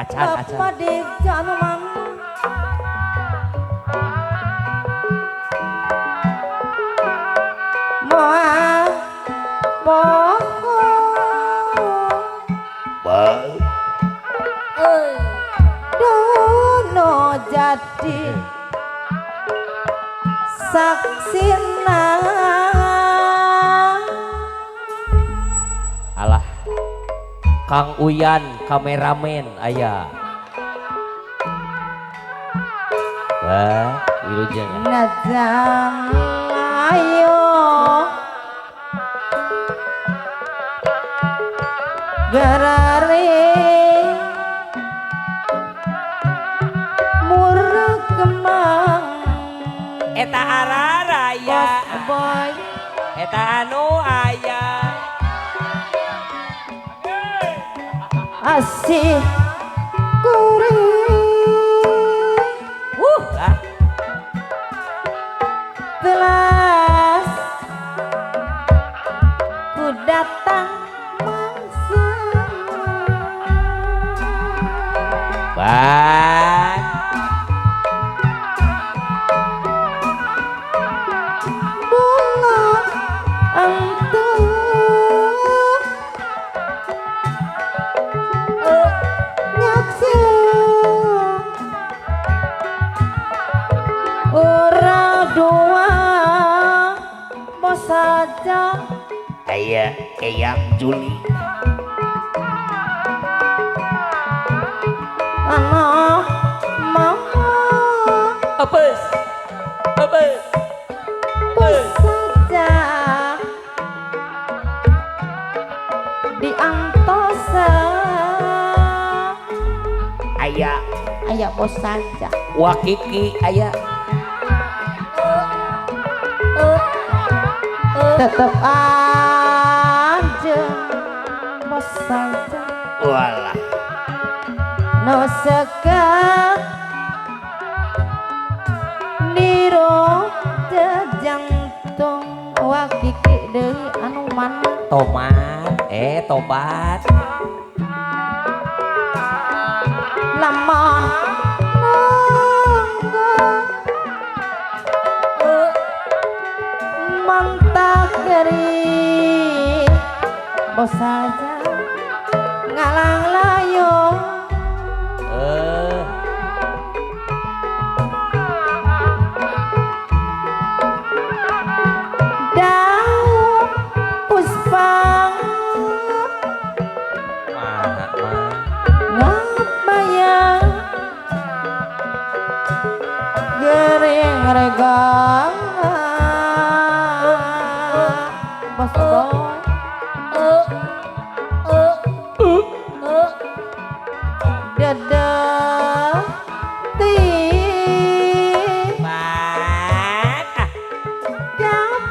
Acan acan. Bapak di Januman moa poho dono jadi saksina. Alah Kang Uyan kameramen aya. Wah, wilujeng. Najan ayo gerare murah kemang eta araraya boy eta anu aya asih kuring lah telas ku datang mangsa ban bunga antuk nyaksi ora dua mau saja aya Eyang Juli anak mama apes apes saja di antosa aya aya bos saja wakiki aya tetep aja bos saja walah no sekat niro jantung wakiki deui anu mana tomat tobat lamun nunggu mantak dari bos saja ngalang layung daun puspang ngabayang gering regang bos boy dadah ti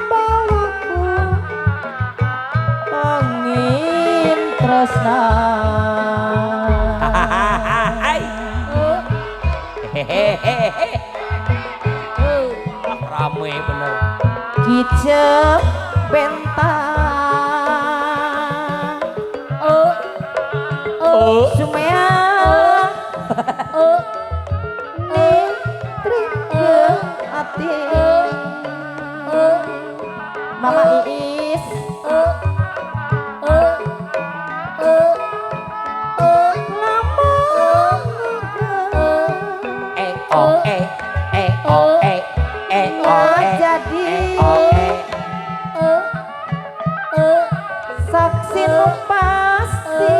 bawaku angin tresna hehehe rame bener kicep bentang sumea nitri ati Mama Iis e o e e o e e o e jadi saksi nu pasti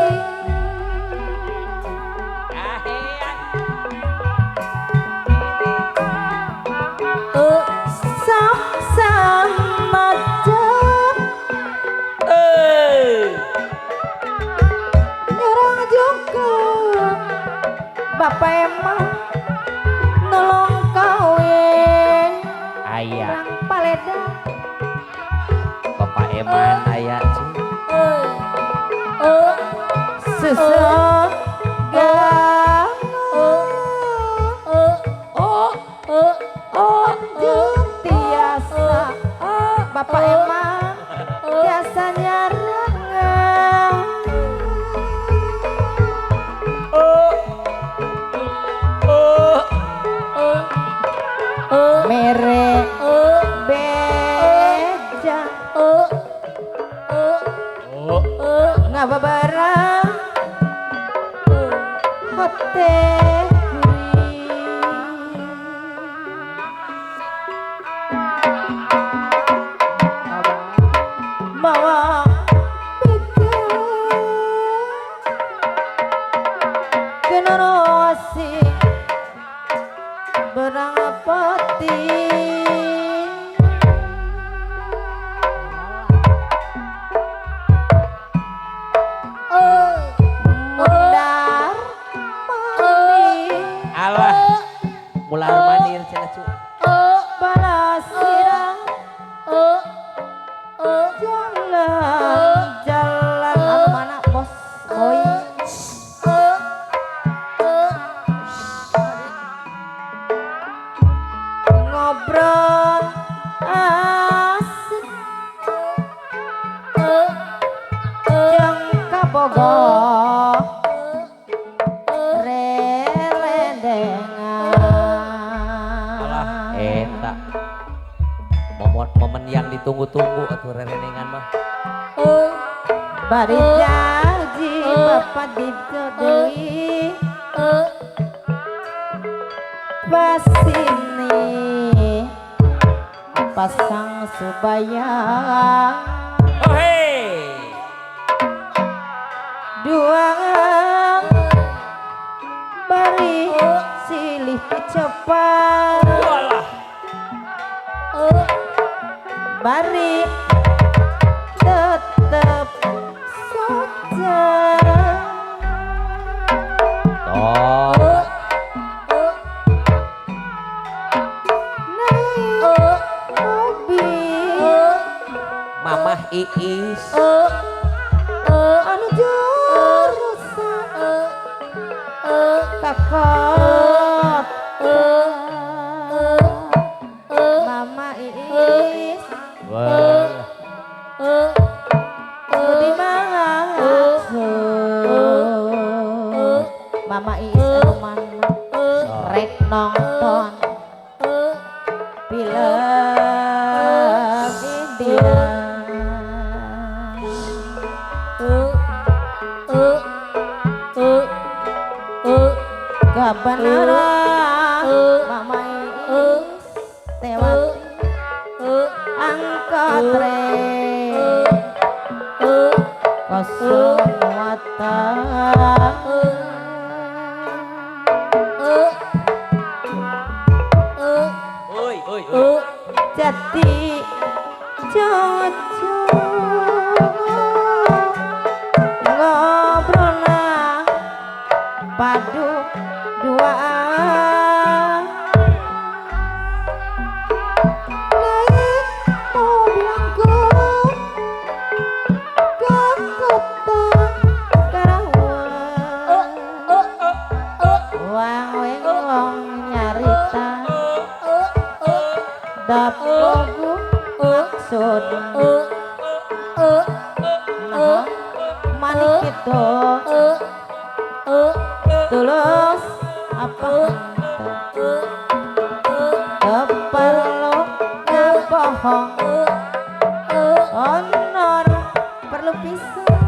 sam-sama nyerang juga bapak emang nolong kawin ayah paleda bapak eman ayah susah tiasa bapak emang biasa nyarang Hate mawa beda generasi berang pati mundar mandir alah mular mandir cenah cu balasirang jalan jalan anu mana bos boy ngobrol asik jeung kabogo relendengan. Alah eta momen yang ditunggu-tunggu atuh rerendengan mah. Bari janji bapak dijodohi pasini pasang subaya. Oh hey. Dua bari silih cepat. Walah. Bari tetep saja. Oh. Naik mobil Mamah Iis anu jurusan ka kota. Mama Iis wah di maksud Mama Iis anu mana rek nonton film India. Kebenaran Mama Iis tewati angkot rek kosong muatan. Oi oi oi. Jati cucu ngobrolna padu duaan. Naik mobil angkot ke kota Karawang. Wang weng wong nyarita dapogu maksud nah manik itu tulus apa perlu ngebohong honor perlu pisah.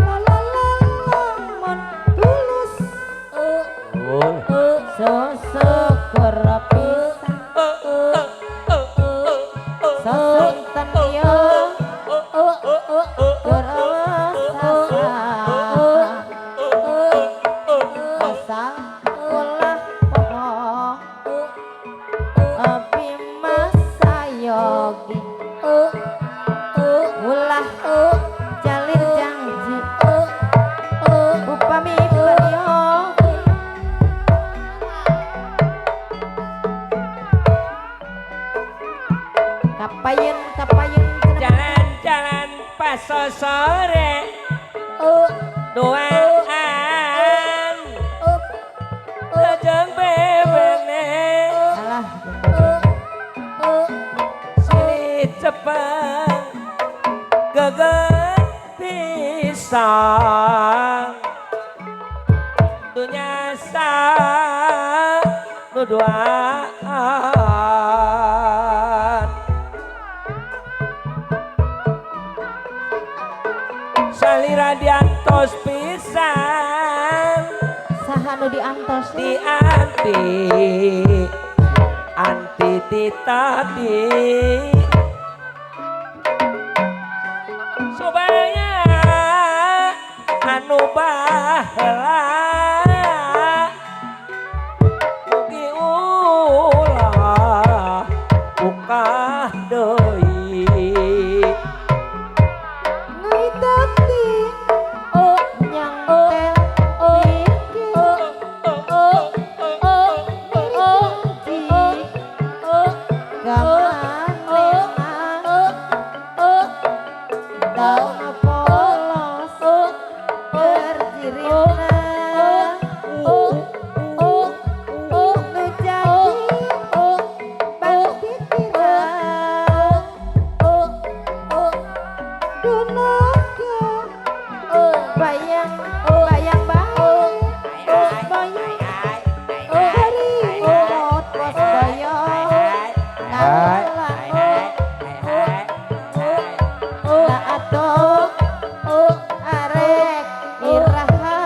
La la la lamun tulus syukur pisah sasunten yo keur sasa asal ulah poho abi masayogi ulah jalir janji upami peryogi. Kapayen kapayen Jalan-jalan pas sore duaan lejeng bebene alah silih cepeng geget pisang dunya sa nu duaan. Salira dian Diantos pisan. Saha nu diantos? Di anti anti ti tadi supaya anu baheula mugi ulah bukah deui. Ngitati nyangtel mikir mirip kamanena daun polos berjirina nu jadi ban pikiran dunaga bayang bayang bae bayang harimot bos bayang ngalang na atuh arek iraha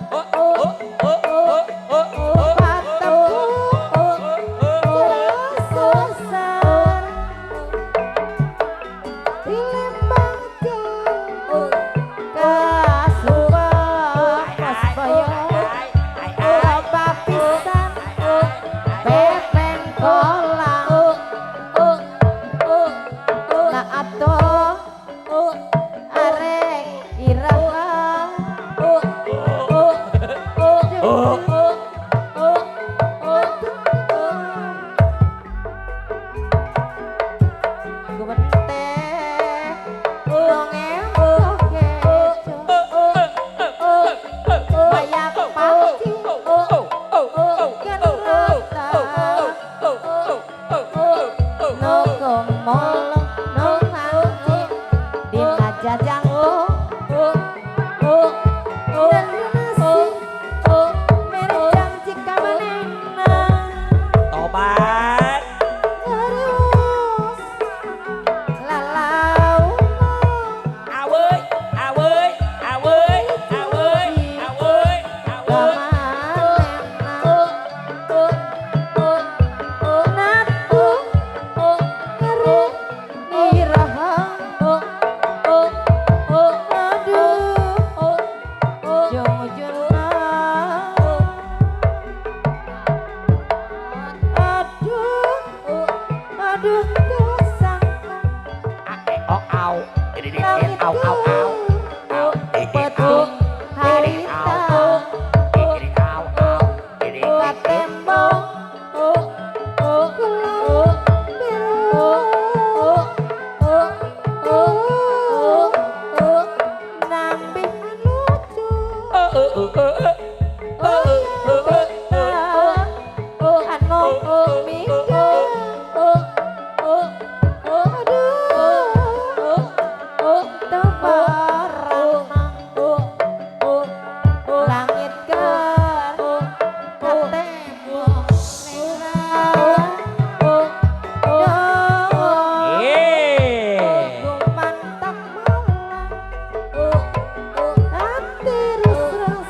patepku terasa di Lembang jauh ka Subang bos boyong loba pisan pepeng kolang na atuh arek iraha Tobat Terus lalau aweuy aweuy aweuy aweuy aweuy aweuy. Au au au au au au Petung harita Au au katembong kulo biru nambih lucu anu mikir aduh tebarana langit keur katembong merah Eh. Mantap malam hati rus-rus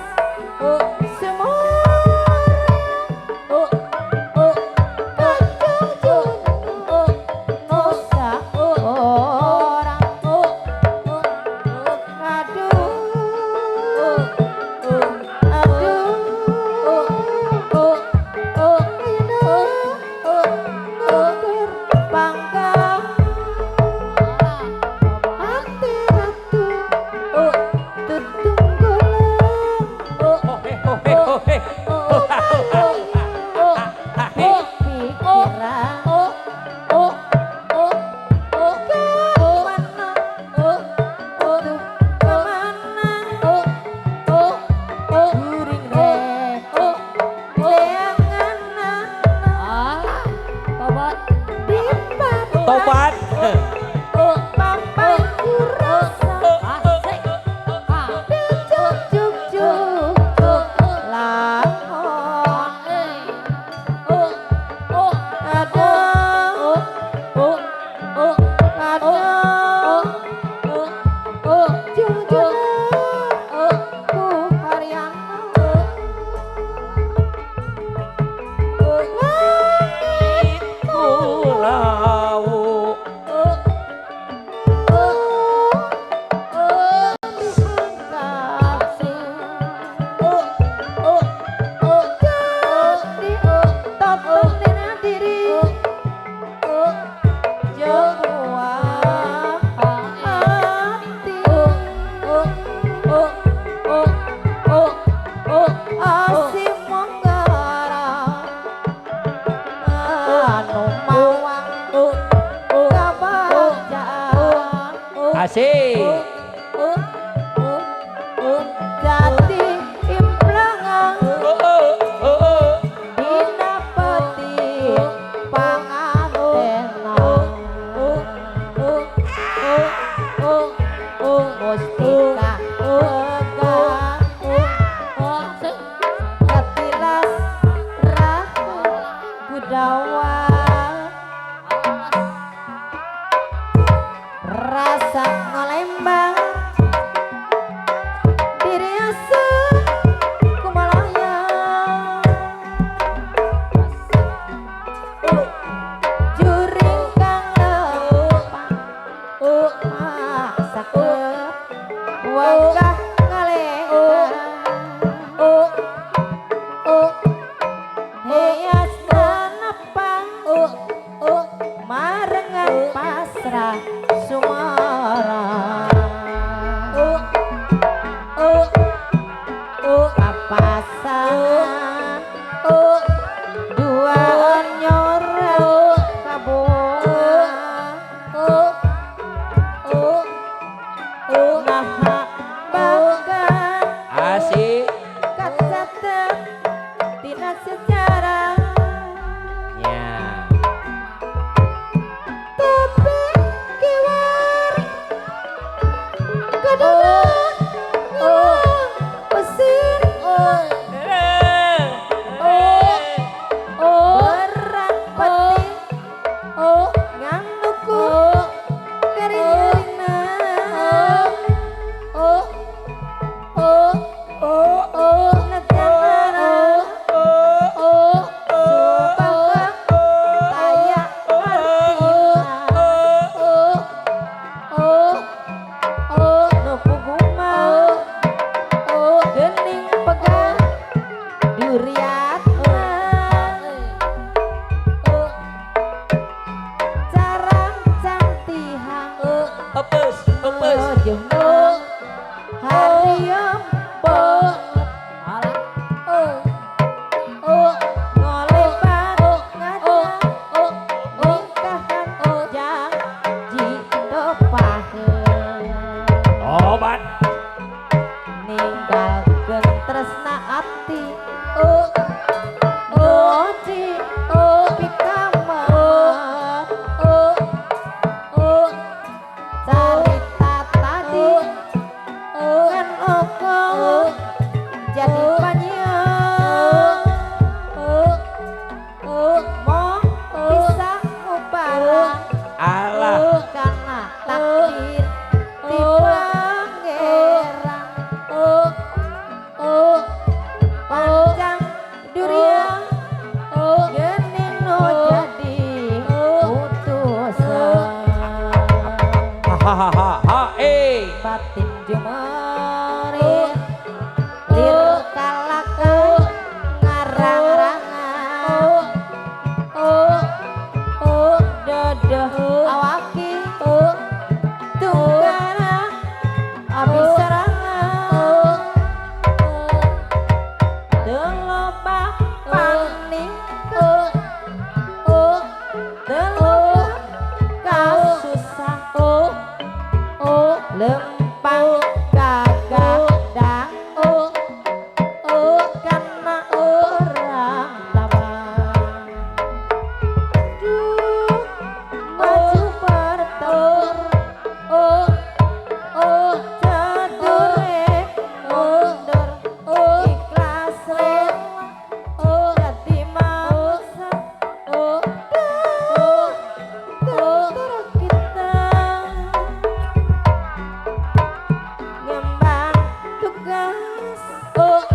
Tugas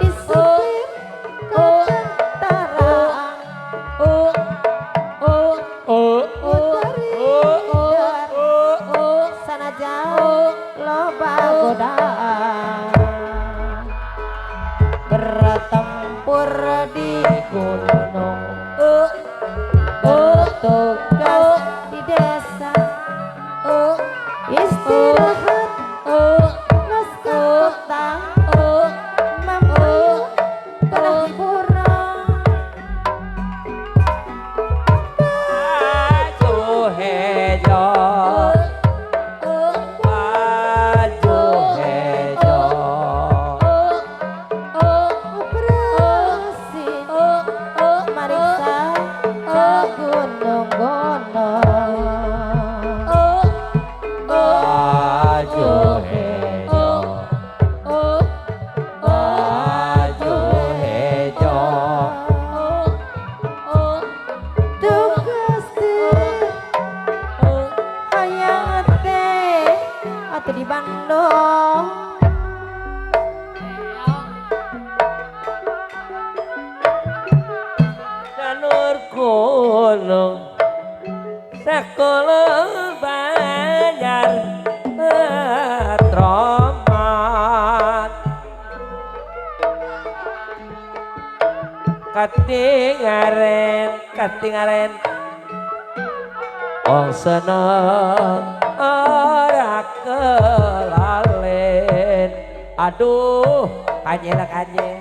disiplin ketentaraan sanajan loba godaan bertempur di gunung bertugas di desa istirahat naskah kota mampu telah hiburan Maju hejo, maju hejo. Operasi mariksa ke gunung gunung Maju hejo, maju hejo. Tugas teh hayang teh atuh di Bandung Janur gunung sekolah Banjar Troman katingaren katingaren wong seneng ora kelalen. Aduh, kanye lah kanye.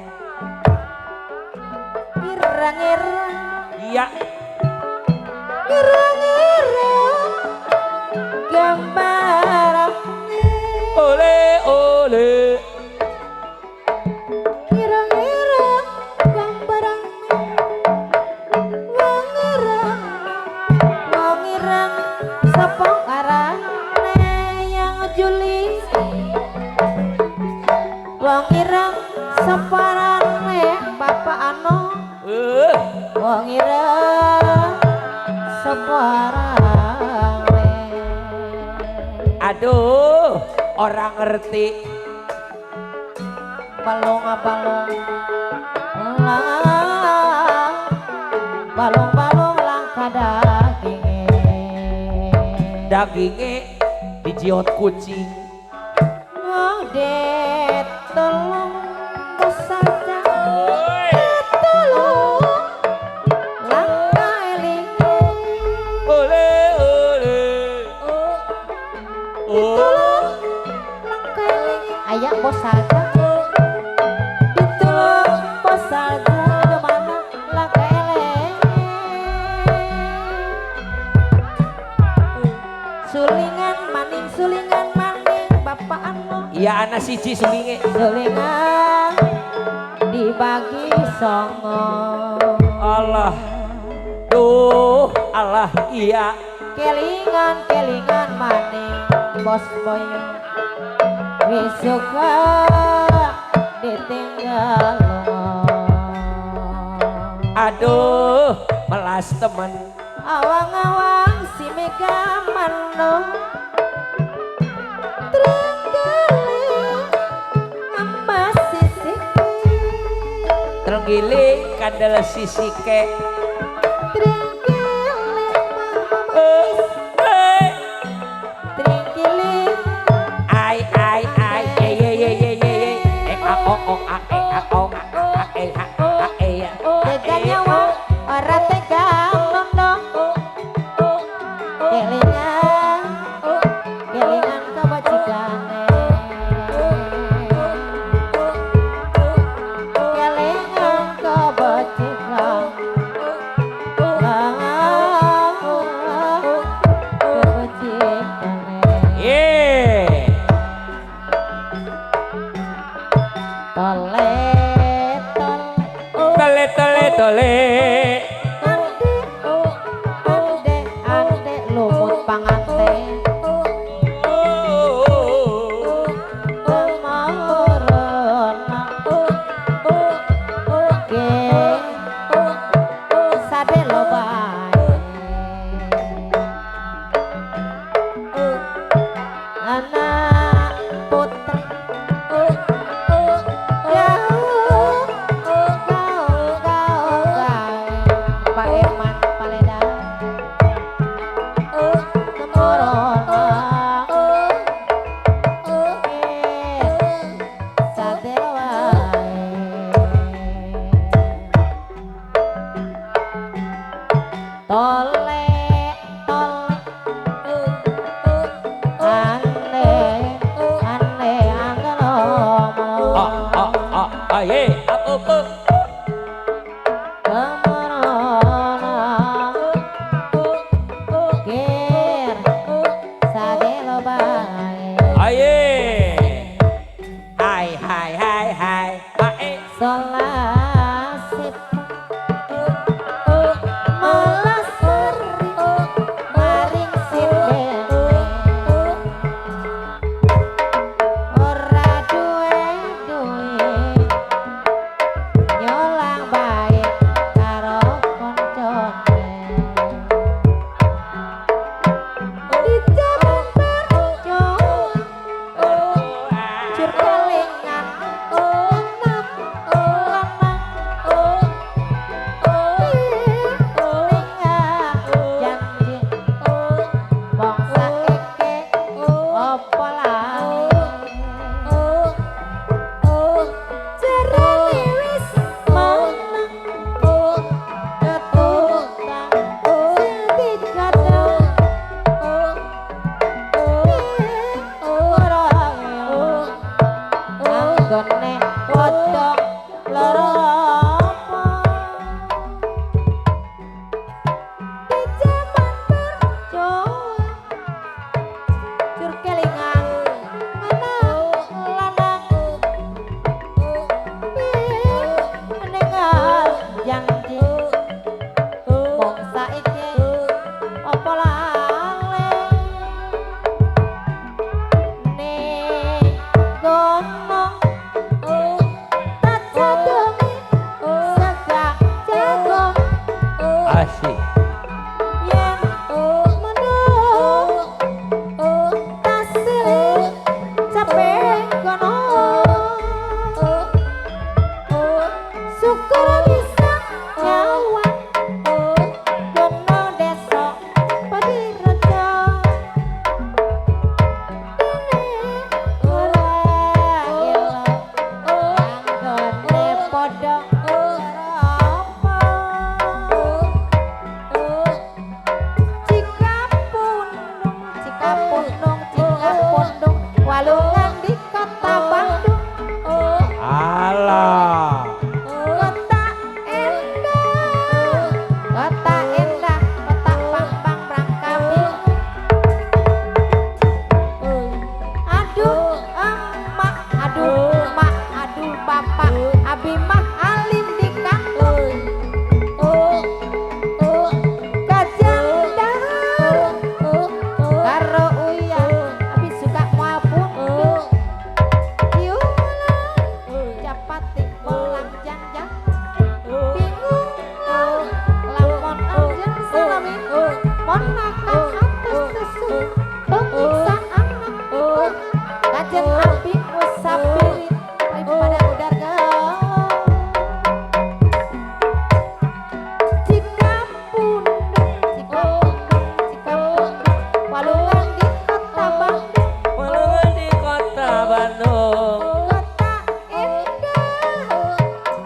Irang-irang Iya, irang-irang gambaran ole ole. Irang-irang gambaran wong irang wong irang sapa arane yang juli wong irang sapa arane bapak ano wong irang sapa arane. Aduh, orang ngerti. Balong balong lang balong balong langka daginge Dagingnya dijiot kucing. Wong det tolong saja tolong langka elinge Ole ole. Ditolong langka elinge aya bos saja ditolong bos saja aduh mana langka elinge sulingan maning bapak anu Iya, anak siji sulinge. Sulingan dibagi songo Allah. Duh, Allah iya. Kelingan kelingan maning bos boyo wis suka ditinggal lunga. Aduh, melas temen. Awang-awang si mega mano Trenggale ambas sisike Trenggiling kandel sisike. Trenggale mama Eh, eh. Trenggale Ai ai ai ye ye ye ye ye ye. E a o o a e a o a a e a a e a. Tega nyawa ora tega nono Kelingan kelingan kabajikane Kelingan kabajikan Kabajikane Ye. Tole tole Tole tole tole. Ande ande ande lumut pangante Anak putri Aye, up up up. Kemerana Ger sadelo bae. Aye. Hai hai hai hai. Ae. Solasip melasari maring sindene ora duwe-duwe nyolang bae karo koncone dijaman percuma jur kelingan lanang lanang kelingan janji wong saiki apa lali jarane wis menang ketutang sing digadang ora anggone padha lara apa di jaman percuma jur kelingan lanang lanang mendengar janji wong saiki apa lale ning kono tak jadongi sega jagung Asik. yen menung tasih capek kono syukur bisa nyawang kono desa Padirejo dene ora elo anggone padha apa Cikapundung, Cikapundung, Cikapundung, walungan di kota Bandung. Alah. Kota indah, kota indah, kota pang-pang prangkami. Aduh emak, aduh emak, aduh bapak, abi mah alim di kantong. Kajang dahar, karo uyah, abi suka moal pundung. Ciulan, capati bolang jangjang. Bingung lah, lamun anjeun salami, ponakan atas tesu, pengiksa anak kajen abi musafirin daripada udar gaul. Cikapundung, Cikapundung, Cikapundung, walungan di kota Bandung. Walungan di kota Bandung. Kota indah,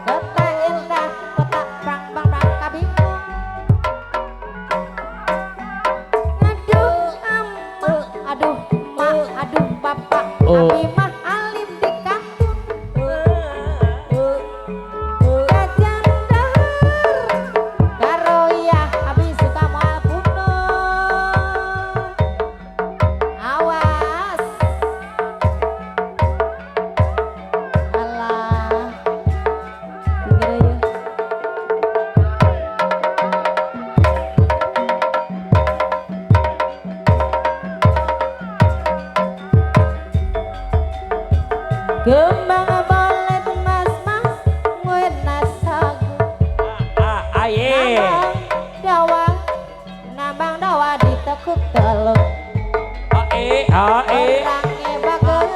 kota indah, kota prang bang prang kabingung. Aduh emak, aduh mak, aduh bapak, Oh. abi mah alim di kantun. Jajan dahar, karo iya abi suka moal pundung. Awas. Alah, pinggir aja. Kembang bolet mas mas ngwenas sagu. Ah, aye. Nambang dawa, nambang dawa ditekuk teluk. Ae, ae. Orange bager,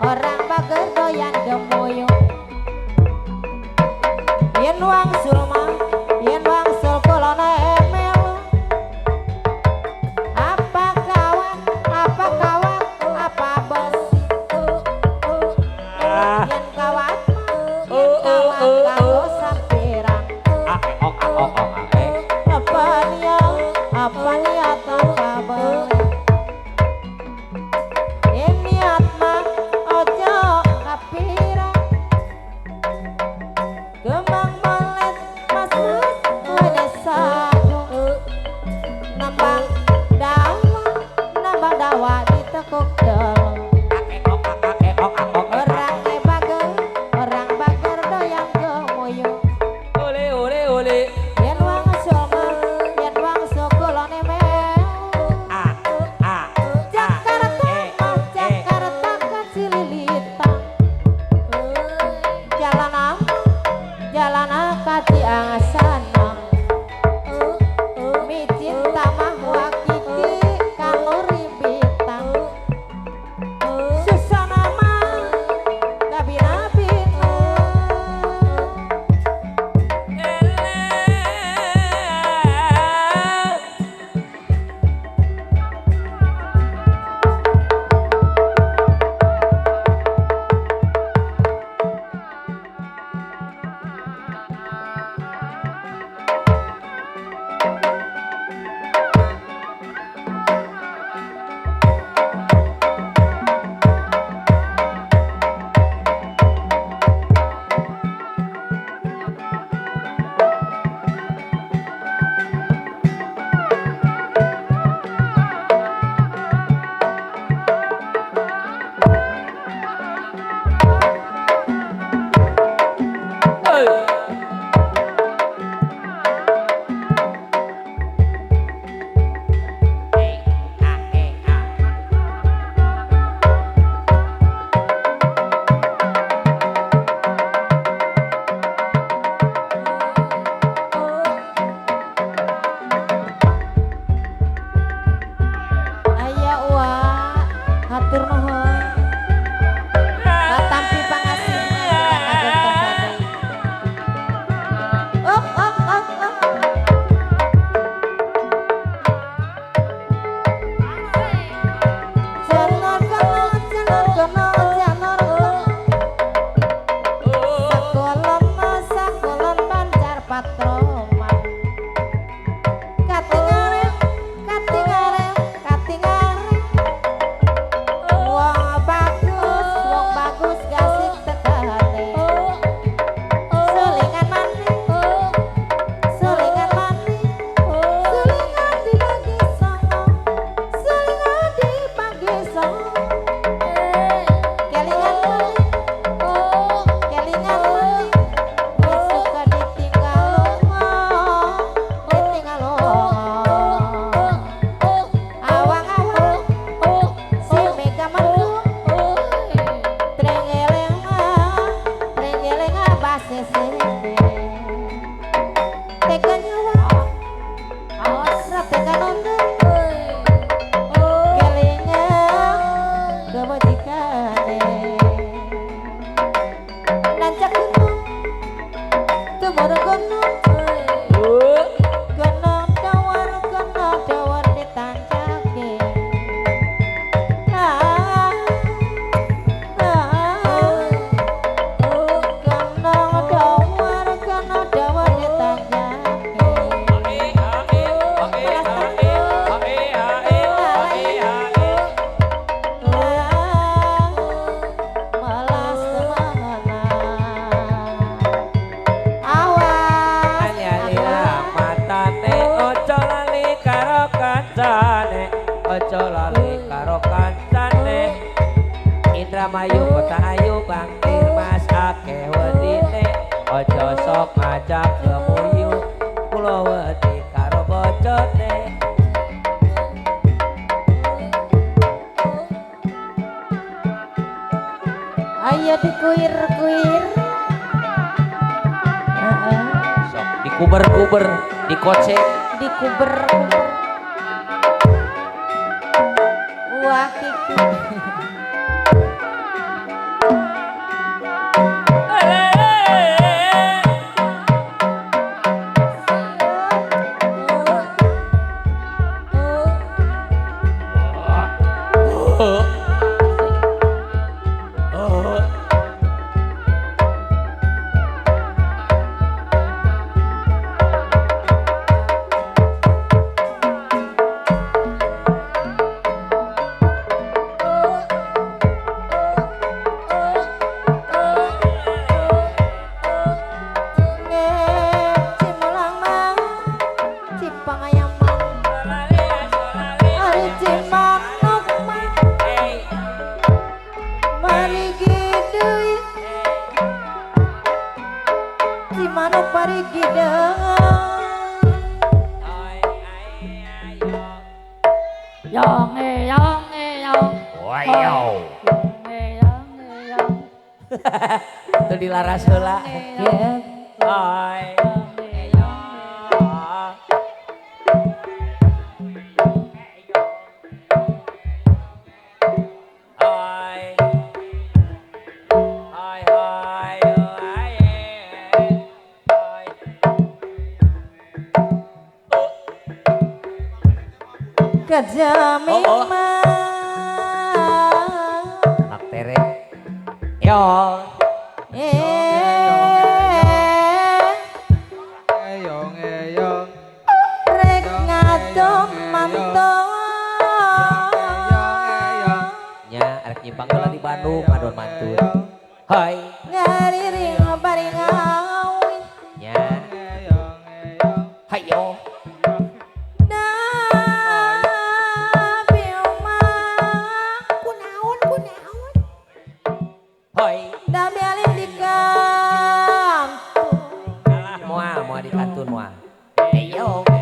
orang bager doyan gemuyung. Yen wangsul mah, yen wangsul kula melu. Apa kawat, apa kawat, apa besi. Ah. Yen kawat mah, yen kawat kanggo sampiran. Ah, oh, ah, oh, oh, ah, eh. Apa niat, apa niat, apa beli. Yen niat mah ojo kapira. sesene teka nyawa ora teka nonton kelingan kebajikane nancak gunung tumurun gunung gunung dawar ditancake gunung dawar ditancake malas kemana awas matane ojo lali karo kancane, ojo lali karo kancane. Indramayu kota ayu bangkir mas akeh wedine, ojo sok ngajak gemuyu kula wedi karo bojone. Ayo dikuir-kuir. Sok dikuber-kuber, dikocek, dikuber-kuber. Wah kiki. Itu dilaras heula. Hai. Anak tere. Yo. Rek ngadom manto. Nya arek nyimpang heula di Bandung ngadon mantun. Hai. Ngariring bari ngawi. Nya. Hayo.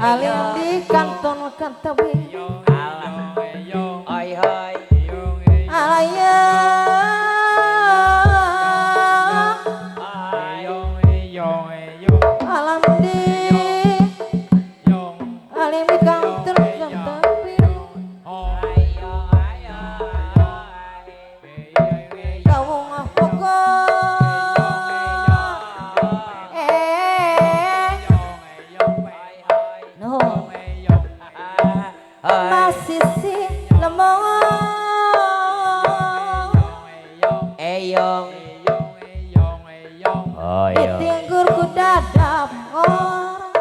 Alim di kanton kantabi. Oi hoi. Alaya. Alam di. Alim di kanton kantabi. Kawung pokok. Masisi lemong eyong ditinggur ku dadap ngora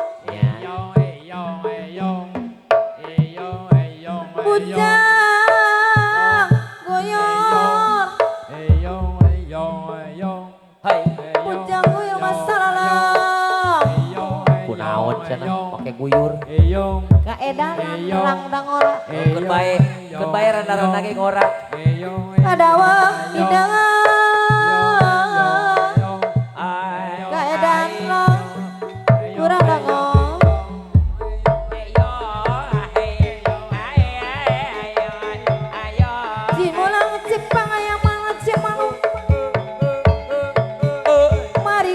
bujang goyor bujang goyor masalah kunaon cenah pake guyur kaedanan rang ngora keun bae randa-randa ge ngora kadawa hidangan kaedanan kurang ngora cimulang cipang ayam malah cimalu mari.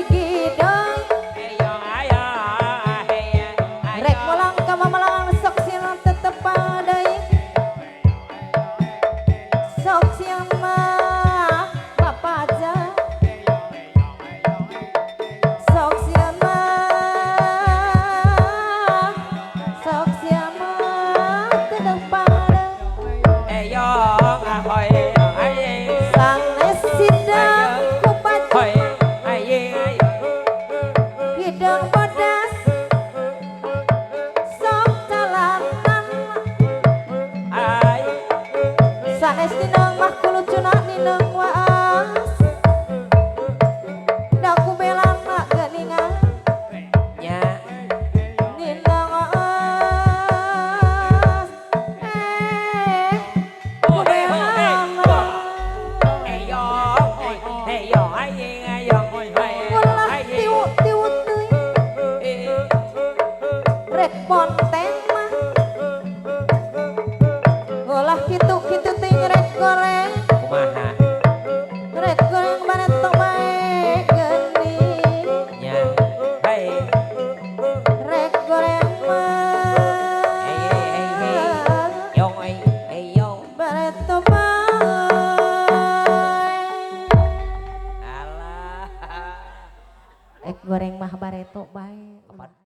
Ulah kitu-kitu teuing rek goreng.